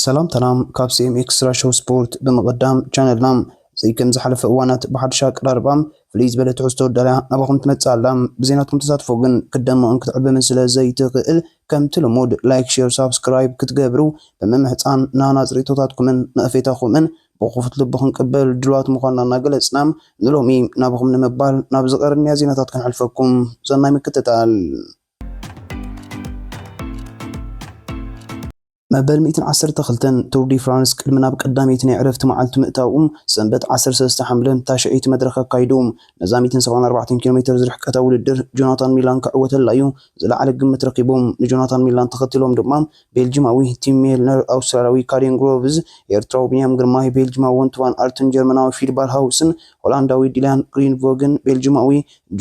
ሰላም ሰላም ካብ C M X Russia Sport። ብምቕዳም ቻነልና ዘይከም ዝሓለፈ እዋናት ብሓድሽ ኣቀራርባ ፍልይ ዝበለ ትሕዝቶ ዳልያ ናባኹም ትመጽእ ኣላ። ብዜናትኩም ተሳትፎ ግን ክደመቕን ክትዕብምን ስለ ዘይትኽእል ከምቲ ልሙድ ላይክ፣ ሼር፣ ሳብስክራይብ ክትገብሩ ብምምሕጻን ናና ጽሬቶታትኩምን ነእፌታኹምን ብኽፉት ልቢ ክንቅበል ድሉዋት ምዃንና እናገለጽና ንሎሚ ናባኹም ንምባል ናብ ዝቐረንያ ዜናታት ክንሕልፈኩም። ሰናይ ምክትታል። መበል ሚእትን ዓሰርተ ክልተን ቱር ዲ ፍራንስ ቅድሚ ናብ ቀዳመይቲ ናይ ዕረፍቲ መዓልቲ ምእታዉ ሰንበት ዓሰርተ ሰለስተ ሓምለ ታሽዐይቲ መድረኽ ኣካይዱ። ነዛ ሚእትን ሰብዓን ኣርባዕተን ኪሎ ሜትር ዝርሕቀታ ውድድር ጆናታን ሚላን ክዕወተላ እዩ ዝለዓለ ግምት ረኺቡ። ንጆናታን ሚላን ተኸቲሎም ድማ ቤልጂማዊ ቲም ሜልነር፣ ኣውስትራልያዊ ካዴን ግሮቭዝ፣ ኤርትራዊ ቢንያም ግርማይ፣ ቤልጂማዊ ወንትዋን ኣርትን ጀርመናዊ ፊድ ባልሃውስን ሆላንዳዊ ዲላን ግሪንቮግን፣ ቤልጂማዊ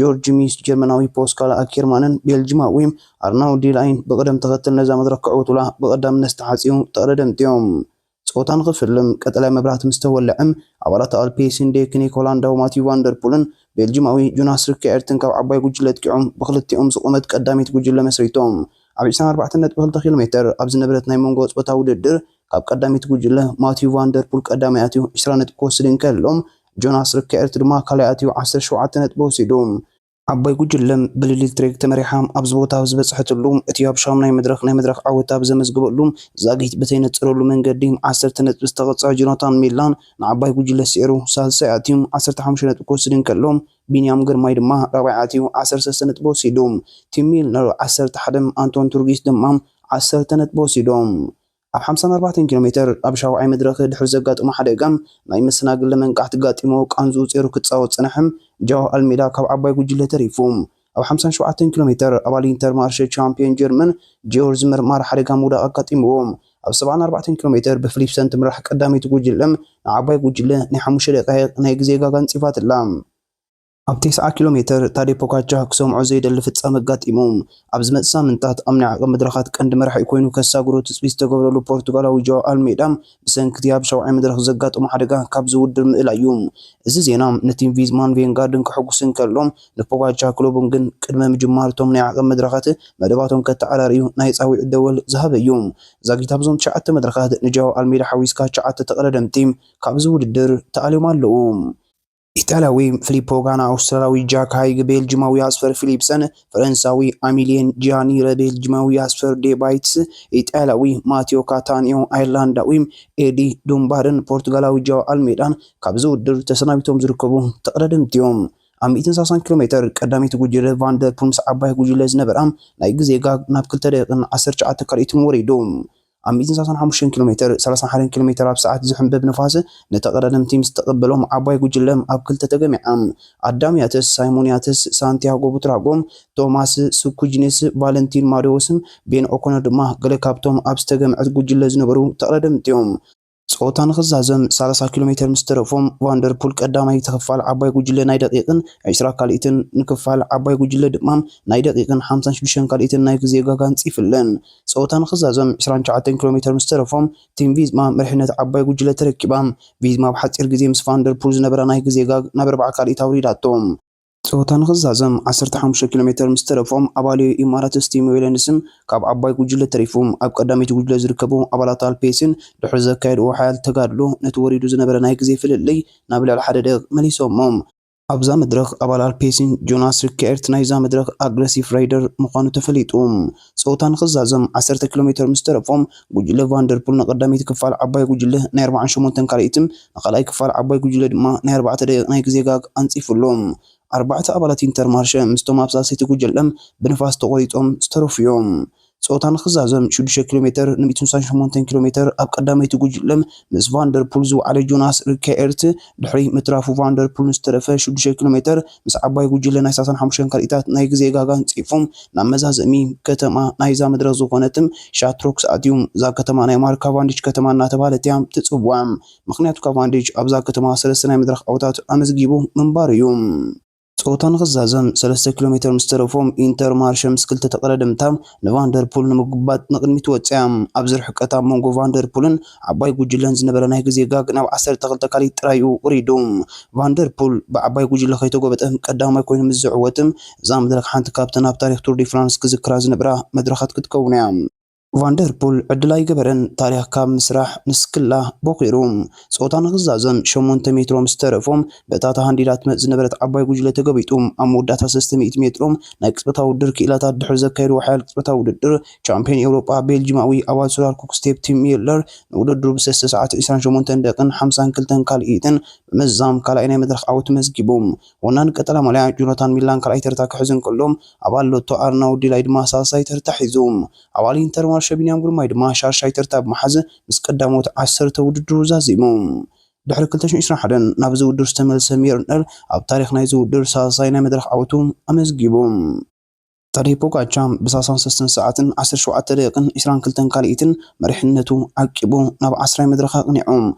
ጆርጅ ሚስ፣ ጀርመናዊ ፖስካል ኣኬርማንን ቤልጂማዊ ኣርናውድ ዲላይን ብቕደም ተኸተል ነዛ መድረኽ ክዕወቱላ ብቐዳምነት ዝተሓጽዩ ተቐዳደምቲ እዮም። ጾታ ንኽፍልም ቀጠልያ መብራህቲ ምስ ተወልዐ፣ ኣባላት ኣልፔሲን ዴክኒክ ሆላንዳዊ ማቲው ቫንደርፑልን ቤልጂማዊ ጆናስ ሪካኤርትን ካብ ዓባይ ጉጅለ ኣጥቂዖም ብክልቲኦም ዝቖመት ቀዳሚት ጉጅለ መስሪቶም። ኣብ ዕስራን ኣርባዕተን ነጥቢ ክልተ ኪሎ ሜትር ኣብ ዝነበረት ናይ መንጎ ጾታ ውድድር ካብ ቀዳሚት ጉጅለ ማቲው ቫንደርፑል ቀዳማይ ኣትዩ ዕስራ ነጥቢ ክወስድ እንከሎ፣ ጆናስ ሪካኤርት ድማ ካልኣይ ኣትዩ ዓሰርተ ሸውዓተ ነጥቢ ወሲዱ። ዓባይ ጉጅለ ብሊሊት ትሬግ ተመሪሓ ኣብዚ ቦታ ኣብ ዝበጽሐትሉ፣ እቲ ኣብ ሻምናይ መድረኽ ናይ መድረኽ ዓወት ኣብ ዘመዝገበሉ፣ ዛጊት ብተይነጽረሉ መንገዲ ዓሰርተ ነጥቢ ዝተቐጽዐ ጆናታን ሚላን ንዓባይ ጉጅለ ስዒሩ ሳልሳይ ኣትዩ ዓሰርተ ሓሙሽተ ነጥቢ ክወስድ እንከሎ፣ ቢንያም ግርማይ ድማ ራብዓይ ኣትዩ ዓሰርተ ሰለስተ ነጥቢ ወሲዱ። ቲም ሚልነር ዓሰርተ ሓደ፣ ኣንቶን ቱርጊስ ድማ ዓሰርተ ነጥቢ ወሲዶም። ኣብ ሓምሳን ኣርባዕተን ኪሎ ሜትር ኣብ ሻውዓይ መድረኽ ድሕሪ ዘጋጠሞ ሓደጋ ናይ መሰናግሊ መንቃሕቲ ጋጢሞ ቃንዝኡ ጸይሩ ክጻወት ጸንሐ። ጃዋ ኣልሜዳ ካብ ዓባይ ጉጅለ ተሪፉ። ኣብ ሓምሳን ሸውዓተን ኪሎ ሜትር ኣባል ኢንተርማርሸ ቻምፒዮን ጀርመን ጂዮርጅ ዝመር ማራ ሓደጋ ምውዳቕ ኣጋጢምዎ። ኣብ ሰብዓን ኣርባዕተን ኪሎ ሜትር ብፊሊፕሰን ትምራሕ ቀዳመይቲ ጉጅለ ንዓባይ ጉጅለ ናይ ሓሙሽተ ደቃይቕ ናይ ግዜ ጋጋ ኣንጺፋትላ። ኣብ ተስዓ ኪሎ ሜትር ታዴ ፖጋቻ ክሰምዖ ዘይደሊ ፍጻመ ኣጋጢሙ። ኣብ ዝመጽእ ሳምንታት ኣብ ናይ ዓቐብ መድረኻት ቀንዲ መራሒ ኮይኑ ከሳግሮ ትጽቢት ዝተገብረሉ ፖርቱጋላዊ ጃዋ ኣልሜዳ ብሰንኪ እቲ ኣብ ሻውዓይ መድረኽ ዘጋጠሞ ሓደጋ ካብዚ ውድድር ምእላዩ። እዚ ዜና ንቲም ቪዝማን ቬንጋርድን ከሐጉስ እንከሎ፣ ንፖጋቻ ክለቡን ግን ቅድመ ምጅማር እቶም ናይ ዓቐብ መድረኻት መደባቶም ከተዓራርዩ ናይ ጻዊዕ ደወል ዝሃበ እዩ። ዛጊት ኣብዞም ትሽዓተ መድረኻት ንጃዋ ኣልሜዳ ሓዊስካ ትሽዓተ ተቐዳደምቲ ካብዚ ውድድር ተኣልዮም ኣለዉ። ኢጣልያዊ ፊሊፖ ጋና፣ ኣውስትራልያዊ ጃክ ሃይግ፣ ቤልጂማዊ ኣስፈር ፊሊፕሰን፣ ፈረንሳዊ ኣሚሊየን ጂያኒረ፣ ቤልጂማዊ ኣስፈር ዴባይትስ፣ ኢጣልያዊ ማቴዮ ካታኒዮ፣ ኣየርላንዳዊ ኤዲ ዱምባርን ፖርቱጋላዊ ጃዋ ኣልሜዳን ካብዚ ውድድር ተሰናቢቶም ዝርከቡ ተቐዳደምቲ እዮም። ኣብ ሚእትን ሰላሳን ኪሎ ሜትር ቀዳመይቲ ጉጅለ ቫንደርፑል ምስ ዓባይ ጉጅለ ዝነበራ ናይ ግዜ ጋግ ናብ ክልተ ደቂቕን ዓሰርተ ትሽዓተ ካልኢትን ወሪዱ። ኣብ ሚእትን ሰላሳን ሓሙሽተን ኪሎ ሜትር፣ ሰላሳን ሓደን ኪሎ ሜትር ኣብ ሰዓት ዝሕንበብ ንፋስ ንተቐዳደምቲ ምስ ተቐበሎም፣ ዓባይ ጉጅለ ኣብ ክልተ ተገሚዓ። ኣዳም ያትስ፣ ሳይሞን ያትስ፣ ሳንቲያጎ ቡትራጎ፣ ቶማስ ሱኩጂኒስ፣ ቫለንቲን ማዶዎስን ቤን ኦኮነር ድማ ገለ ካብቶም ኣብ ዝተገምዐት ጉጅለ ዝነበሩ ተቐዳደምቲ እዮም። ጾታ ንኽዛዘም ሰላሳ ኪሎ ሜትር ምስ ተረፎም፣ ቫንደርፑል ቀዳማይ ክፋል ዓባይ ጉጅለ ናይ ደቂቕን ዕስራ ካልኢትን፣ ንክፋል ዓባይ ጉጅለ ድማ ናይ ደቂቕን ሓምሳን ሽዱሽተን ካልኢትን ናይ ግዜ ጋጋ ኣንጺፍለን። ጸወታ ንኽዛዘም ዕስራን ትሽዓተን ኪሎ ሜትር ምስ ተረፎም፣ ቲም ቪዝማ መሪሕነት ዓባይ ጉጅለ ተረኪባ። ቪዝማ ኣብ ሓጺር ግዜ ምስ ቫንደርፑል ዝነበራ ናይ ግዜ ጋግ ናብ ኣርባዓ ካልኢት ኣውሪዳቶ። ጸወታ ንኽዛዘም ዓሰርተ ሓሙሽተ ኪሎ ሜትር ምስ ተረፎም፣ ኣባልዮ ኢማራት ስቲም ዌለንስን ካብ ዓባይ ጉጅለ ተሪፉ። ኣብ ቀዳመይቲ ጉጅለ ዝርከቡ ኣባላት ኣልፔስን ድሕሪ ዘካየድዎ ሓያል ተጋድሎ፣ ነቲ ወሪዱ ዝነበረ ናይ ግዜ ፍልልይ ናብ ልዕሊ ሓደ ደቂቕ መሊሶሞ። ኣብዛ መድረኽ ኣባል ኣልፔሲን ጆናስ ሪካኤርት ናይዛ መድረኽ ኣግረሲቭ ራይደር ምዃኑ ተፈሊጡ። ጸወታ ንኽዛዘም ዓሰርተ ኪሎ ሜትር ምስ ተረፎም፣ ጉጅለ ቫንደርፑል ንቐዳመይቲ ክፋል ዓባይ ጉጅለ ናይ ኣርባዓን ሸሞንተን ካልኢትን ንኻልኣይ ክፋል ዓባይ ጉጅለ ድማ ናይ ኣርባዕተ ደቂቕ ናይ ግዜ ጋግ ኣንጺፉሎም። ኣርባዕተ ኣባላት ኢንተርማርሸ ምስቶም ኣብ ሳልሰይቲ ጉጅለ ብንፋስ ተቖሪጾም ዝተረፉ እዮም። ጸወታ ንኽዛዘም ሽዱሽተ ኪሎ ሜትር ን ሚእትን ስሳን ሸሞንተን ኪሎ ሜትር ኣብ ቀዳመይቲ ጉጅለ ምስ ቫንደርፑል ዝወዓለ ጆናስ ሪካኤርት ድሕሪ ምትራፉ፣ ቫንደርፑል ንዝተረፈ ሽዱሽተ ኪሎ ሜትር ምስ ዓባይ ጉጅለ ናይ ሰላሳን ሓሙሽተን ካልኢታት ናይ ግዜ ጋጋ ኣንጺፉ ናብ መዛዘሚ ከተማ ናይዛ መድረኽ ዝኾነት ሻትሮክስ ኣትዩ። እዛ ከተማ ናይ ማርክ ካቫንዲች ከተማ እናተባህለት እያ ትጽዋዕ። ምኽንያቱ ካቫንዲች ኣብዛ ከተማ ሰለስተ ናይ መድረኽ ዓወታት ኣመዝጊቡ ምንባሩ እዩ። ጸወታ ንኽዛዘም ሰለስተ ኪሎ ሜትር ምስ ተረፎም፣ ኢንተርማርሸ ምስ ክልተ ተቐዳደምታ ንቫንደርፑል ንምጉባጥ ንቕድሚት ወጽያ። ኣብዚ ርሕቀት ኣብ መንጎ ቫንደርፑልን ዓባይ ጉጅለን ዝነበረ ናይ ግዜ ጋግ ናብ ዓሰርተ ክልተ ካልኢት ጥራይ እዩ ወሪዱ። ቫንደርፑል ብዓባይ ጉጅለ ከይተጎበጠ ቀዳማይ ኮይኑ ምስ ዝዕወት፣ እዛ መድረኽ ሓንቲ ካብተን ኣብ ታሪኽ ቱር ዲ ፍራንስ ክዝክራ ዝነብራ መድረኻት ክትከውን እያ። ቫንደርፑል ዕድል ኣይገበረን። ታሪኽ ካብ ምስራሕ ንስክላ ቦኺሩ። ጸወታ ንኽዛዘም ሸሞንተ ሜትሮ ምስ ተረፎም፣ በታ ተሃንዲዳ ትመጽእ ዝነበረት ዓባይ ጉጅለ ተገቢጡ፣ ኣብ መወዳእታ ሰለስተ ሚእቲ ሜትሮ ናይ ቅጽበታዊ ውድድር ክኢላታት ድሕሪ ዘካየድዎ ሓያል ቅጽበታዊ ውድድር፣ ቻምፒዮን ኤውሮጳ ቤልጂማዊ ኣባል ሶላር ኩክስቴፕ ቲም ሚለር ንውድድሩ ብሰለስተ ሰዓት ዕስራን ሸሞንተን ደቂቕን ሓምሳን ክልተን ካልኢትን ብምዝዛም ካልኣይ ናይ መድረኽ ዓወት መዝጊቡ። ወናኒ ቀጠልያ ማልያ ጆናታን ሚላን ካልኣይ ተርታ ክሕዝ እንከሎ፣ ኣባል ሎቶ ኣርናውድ ዲላይ ድማ ሳልሳይ ተርታ ሒዙ። ኣባል ኢንተር ማርሸ ቢንያም ግርማይ ድማ ሻድሻይ ተርታ ብምሓዝ ምስ ቀዳሞት ዓሰርተ ውድድሩ ዛዚሙ። ድሕሪ ክልተ ሽሕን ዕስራን ሓደን ናብዚ ውድድር ዝተመልሰ ሚርነር ኣብ ታሪኽ ናይዚ ውድድር ሳልሳይ ናይ መድረኽ ዓወቱ ኣመዝጊቡ። ታዴ ፖጋቻ ብሳልሳን ሰለስተን ሰዓትን ዓሰርተ ሸውዓተ ደቂቕን ዕስራን ክልተን ካልኢትን መሪሕነቱ ዓቂቡ ናብ ዓስራይ መድረኽ ኣቕኒዑ።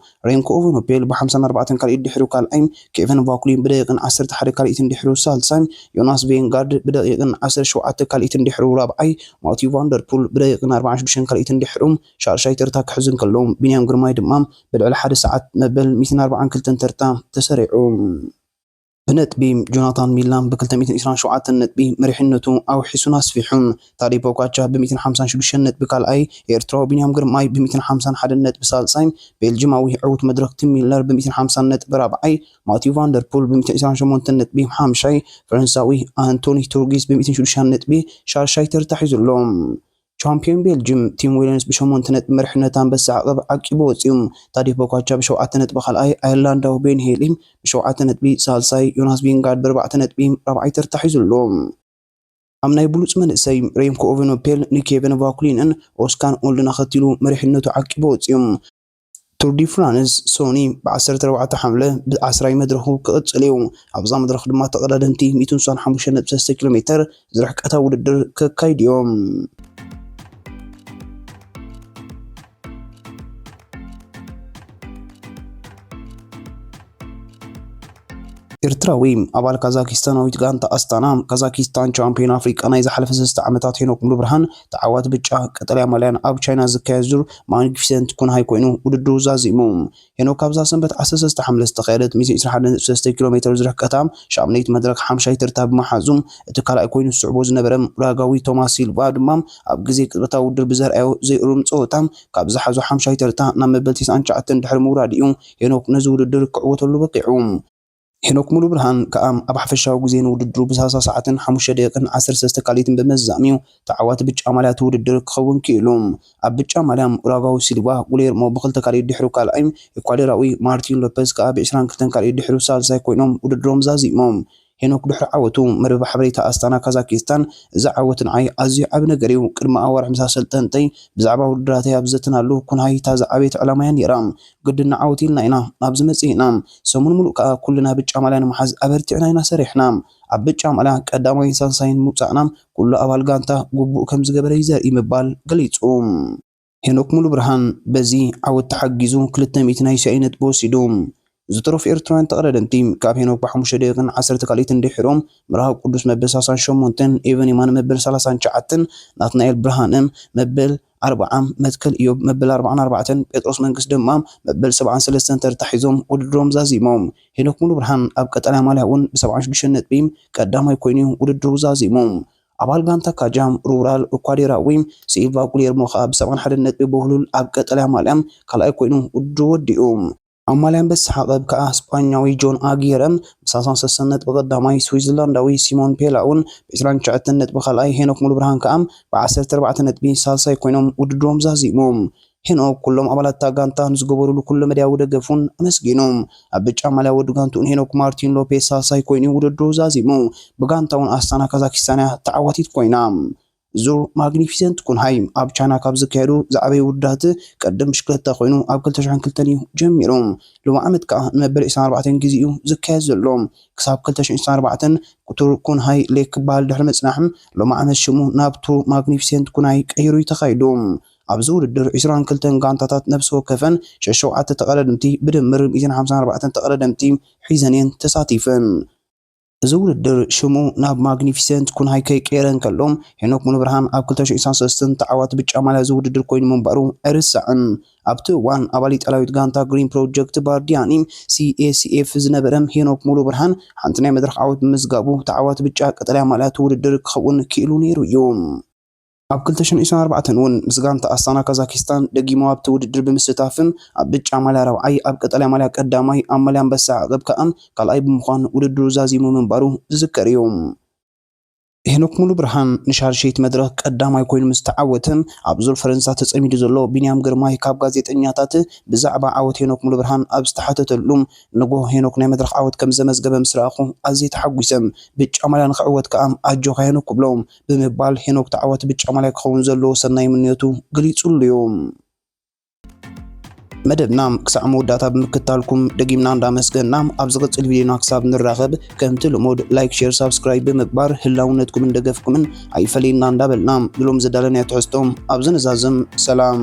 ሬምኮ ኦቨንፖል ብሓምሳን ኣርባዕተን ካልኢት ድሕሩ ካልኣይ፣ ኬቨን ቫኩሊን ብደቂቕን ዓሰርተ ሓደ ካልኢትን ድሕሩ ሳልሳይ፣ ዮናስ ቬንጋርድ ብደቂቕን ዓሰርተ ሸውዓተ ካልኢትን ድሕሩ ራብዓይ፣ ማቲው ቫንደርፑል ብደቂቕን ኣርባዓን ሽዱሽተን ካልኢትን ድሕሩ ሻድሻይ ተርታ ክሕዝ እንከሎ፣ ቢንያም ግርማይ ድማ ብልዕሊ ሓደ ሰዓት መበል ሚእትን ኣርባዓን ክልተን ተርታ ተሰሪዑ። ብነጥቢ ጆናታን ሚላን ብክልተ ሚእትን ዕስራን ሸውዓተን ነጥቢ መሪሕነቱ ኣውሒሱን ኣስፊሑን። ታዴ ፖጋቻ ብሚእትን ሓምሳን ሽዱሽተን ነጥቢ ካልኣይ፣ ኤርትራዊ ቢንያም ግርማይ ብሚእትን ሓምሳን ሓደን ነጥቢ ሳልሳይ፣ ቤልጂማዊ ዕዉት መድረኽ ቲም ሚለር ብሚእትን ሓምሳን ነጥቢ ራብዓይ፣ ማቲው ቫንደርፑል ብሚእትን ዕስራን ሸሞንተን ነጥቢ ሓምሻይ፣ ፈረንሳዊ ኣንቶኒ ቱርጊስ ብሚእትን ሽዱሽተን ነጥቢ ሻድሻይ ተርታ ሒዙ ኣሎ። ቻምፒዮን ቤልጅም ቲም ዊሊያምስ ብሸሞንተ ነጥቢ መሪሕነት ኣንበሳ ዓቐብ ዓቂቡ ወፂኡ። ታዴ ፖጋቻ ብሸውዓተ ነጥቢ ካልኣይ፣ ኣየርላንዳዊ ቤን ሄሊ ብሸውዓተ ነጥቢ ሳልሳይ፣ ዮናስ ቪንጋርድ ብኣርባዕተ ነጥቢ ራብዓይ ተርታ ሒዙ ኣሎ። ኣብ ናይ ብሉፅ መንእሰይ ሬምኮ ኦቨንፖል ንኬቨን ቫኩሊንን ኦስካን ኦልድን ኣኸቲሉ መሪሕነቱ ዓቂቡ ወፂኡ። ቱር ዲ ፍራንስ ሶኒ ብዓሰርተ ኣርባዕተ ሓምለ ብዓስራይ መድረኹ ክቕጽል እዩ። ኣብዛ መድረኽ ድማ ተቐዳደምቲ ሚእትን ስሳን ሓሙሽተን ነጥቢ ሰለስተ ኪሎ ሜተር ዝርሕቀታ ውድድር ከካይዱ እዮም። ኤርትራዊ ኣባል ካዛኪስታናዊት ጋንታ ኣስታና፣ ካዛኪስታን ቻምፒዮን ኣፍሪቃ ናይ ዝሓለፈ ሰለስተ ዓመታት ሄኖክ ሙሉብርሃን ተዓዋቲ ብጫ ቀጠልያ ማልያን ኣብ ቻይና ዝካየድ ዙር ማግኒፊሰንት ኩንሃይ ኮይኑ ውድድሩ ዛዚሙ። ሄኖክ ኣብዛ ሰንበት ዓሰርተ ሰለስተ ሓምለ ዝተኻየደት ሚእትን ዕስራን ሓደን ነጥቢ ሰለስተ ኪሎ ሜተር ዝርሕቀታ ሻምነይት መድረኽ ሓምሻይ ተርታ ብምሓዙ፣ እቲ ካልኣይ ኮይኑ ዝስዕቦ ዝነበረ ኡራጋዊ ቶማስ ሲልቫ ድማ ኣብ ግዜ ቅጽበታዊ ውድድር ብዘርኣዮ ዘይእሩም ጸወታ ካብ ዝሓዞ ሓምሻይ ተርታ ናብ መበል ተስዓን ትሽዓተን ድሕሪ ምውራድ እዩ ሄኖክ ነዚ ውድድር ክዕወተሉ በቂዑ። ሄኖክ ሙሉብርሃን ከኣ ኣብ ሓፈሻዊ ግዜ ንውድድሩ ብሳልሳ ሰዓትን ሓሙሽተ ደቂቕን ዓሰርተ ሰለስተ ካልኢትን ብምዝዛም እዩ ተዓዋቲ ብጫ ማልያ እቲ ውድድር ክኸውን ክኢሉ። ኣብ ብጫ ማልያ ኡራጓዊ ሲልቫ ጉሌርሞ ብኽልተ ካልኢት ድሕሩ ካልኣይ፣ ኢኳዶራዊ ማርቲን ሎፐዝ ከኣ ብዕስራን ክልተን ካልኢት ድሕሩ ሳልሳይ ኮይኖም ውድድሮም ዛዚሞም። ሄኖክ ድሕሪ ዓወቱ መርበብ ሓበሬታ ኣስታና ካዛኪስታን፣ እዚ ዓወት ንዓይ ኣዝዩ ዓቢ ነገር እዩ። ቅድሚ ኣዋርሕ ምስ ኣሰልጠንተይ ብዛዕባ ውድድራተይ ኣብ ዝዘተናሉ፣ ኩንሃይ እታ ዝዓበየት ዕላማያ ነይራ። ግድን ንዓወት ኢልና ኢና ናብዚ መጺእና። ሰሙን ሙሉእ ከኣ ኩልና ብጫ ማልያ ንምሓዝ ኣበርቲዕና ኢና ሰሪሕና። ኣብ ብጫ ማልያ ቀዳማይን ሳልሳይን ምውጻእና ኩሉ ኣባል ጋንታ ግቡእ ከም ዝገበረ እዩ ዘርኢ ምባል ገሊጹ። ሄኖክ ሙሉብርሃን በዚ ዓወት ተሓጊዙ ክልተ ሚእቲ ናይ ሲኣይ ነጥቢ ወሲዱ። ዝተረፉ ኤርትራውያን ተቐዳደምቲ ካብ ሄኖክ ብሓሙሽተ ደቂቕን ዓሰርተ ካልኢትን ድሒሮም፣ ምርሃብ ቅዱስ መበል ሰላሳን ሸሞንተን፣ ኤቨን የማነ መበል ሰላሳን ትሽዓተን፣ ናትናኤል ብርሃነ መበል ኣርብዓ፣ መትከል ኢዮብ መበል ኣርባዓን ኣርባዕተን፣ ጴጥሮስ መንግስት ድማ መበል ሰብዓን ሰለስተን ተርታ ሒዞም ውድድሮም ዛዚሞም። ሄኖክ ሙሉብርሃን ኣብ ቀጠልያ ማልያ እውን ብሰብዓን ሽዱሽተን ነጥቢ ቀዳማይ ኮይኑ ውድድሩ ዛዚሙ። ኣባል ጋንታ ካጃም ሩራል ኢኳዶራዊ ሲልቫ ጉሌርሞ ከኣ ብሰብዓን ሓደን ነጥቢ ብህሉል ኣብ ቀጠልያ ማልያ ካልኣይ ኮይኑ ውድድሩ ወዲኡ። ኣብ ማልያ ኣንበሳ ዓቐብ ከኣ ስጳኛዊ ጆን ኣጊረ ብሰላሳን ሰለስተን ነጥቢ ቀዳማይ፣ ስዊዘርላንዳዊ ሲሞን ፔላ እውን ብዕስራን ትሽዓተን ነጥቢ ካልኣይ፣ ሄኖክ ሙሉብርሃን ከኣ ብዓሰርተ ኣርባዕተ ነጥቢ ሳልሳይ ኮይኖም ውድድሮም ዛዚሞም። ሄኖክ ኩሎም ኣባላት እታ ጋንታ ንዝገበሩሉ ኩለ መዳያዊ ደገፍ እውን ኣመስጊኑ። ኣብ ብጫ ማልያ ወዲ ጋንትኡ ንሄኖክ ማርቲን ሎፔዝ ሳልሳይ ኮይኑ ውድድሩ ዛዚሙ። ብጋንታ እውን ኣስታና ካዛኪስታን እያ ተዓዋቲት ኮይና። ዙር ማግኒፊሰንት ኩንሃይ ኣብ ቻይና ካብ ዝካየዱ ዝዓበዩ ውድድራት ቅድድም ብሽክለታ ኮይኑ ኣብ ክልተ ሽሕን ክልተን እዩ ጀሚሩ። ሎሚ ዓመት ከኣ ንመበል ዕስራን ኣርባዕተን ግዜ እዩ ዝካየድ ዘሎ። ክሳብ ክልተ ሽሕን ዕስራን ኣርባዕተን ቱር ኩንሃይ ሌክ ክበሃል ድሕሪ ምጽናሕ፣ ሎሚ ዓመት ሽሙ ናብ ቱር ማግኒፊሰንት ኩንሃይ ቀይሩ እዩ ተኻይዱ። ኣብዚ ውድድር ዕስራን ክልተን ጋንታታት ነፍሲ ወከፈን ሸሸውዓተ ተቐዳደምቲ ብድምር ሚእትን ሓምሳን ኣርባዕተን ተቐዳደምቲ ሒዘን እየን ተሳቲፈን። እዚ ውድድር ሽሙ ናብ ማግኒፊሰንት ኩንሃይ ከይቀየረ እንከሎ፣ ሄኖክ ሙሉብርሃን ኣብ ክልተ ሽሕን ዕስራን ሰለስተን ተዓዋቲ ብጫ ማልያ እዚ ውድድር ኮይኑ ምንባሩ ኣይርሳዕን። ኣብቲ እዋን ኣባል ኢጣልያዊት ጋንታ ግሪን ፕሮጀክት ባርዲያኒ፣ ሲ ኤ ሲ ኤፍ፣ ዝነበረ ሄኖክ ሙሉብርሃን ሓንቲ ናይ መድረኽ ዓወት ብምምዝጋቡ ተዓዋቲ ብጫ ቀጠልያ ማልያ እቲ ውድድር ክኸውን ክኢሉ ነይሩ እዩ። ኣብ ክልተ ሽሕን ዕስራን ኣርባዕተን እውን ምስ ጋንታ ኣስታና ካዛኪስታን ደጊሙ ኣብቲ ውድድር ብምስታፍም ኣብ ብጫ ማልያ ራብዓይ፣ ኣብ ቀጠልያ ማልያ ቀዳማይ፣ ኣብ ማልያ ኣንበሳ ዓቐብ ከኣ ካልኣይ ብምዃን ውድድሩ ዛዚሙ ምንባሩ ዝዝከር እዩ። ሄኖክ ሙሉ ብርሃን ንሻርሸይት መድረኽ ቀዳማይ ኮይኑ ምስ ተዓወተ፣ ኣብ ዙር ፈረንሳ ተጸሚዱ ዘሎ ቢንያም ግርማይ ካብ ጋዜጠኛታት ብዛዕባ ዓወት ሄኖክ ሙሉ ብርሃን ኣብ ዝተሓተተሉ፣ ንጎ ሄኖክ ናይ መድረኽ ዓወት ከም ዘመዝገበ ምስ ረኣኹ ኣዝየ ተሓጒሰ። ብጫ ማልያ ንኽዕወት ከኣ ኣጆኻ ሄኖክ ክብሎ ብምባል ሄኖክ ተዓዋቲ ብጫ ማልያ ክኸውን ዘለዎ ሰናይ ምንዮቱ ገሊጹሉ እዩ። መደብና ክሳዕ መወዳእታ ብምክታልኩም ደጊምና እንዳመስገና፣ ኣብ ዝቕጽል ቪድዮና ክሳብ ንራኸብ ከምቲ ልሙድ ላይክ፣ ሼር፣ ሳብስክራይብ ብምግባር ህላውነትኩምን ደገፍኩምን ኣይፈለየና እንዳበልና ንሎም ዘዳለናዮ ትሕዝቶ ኣብዚ ንዛዝም። ሰላም።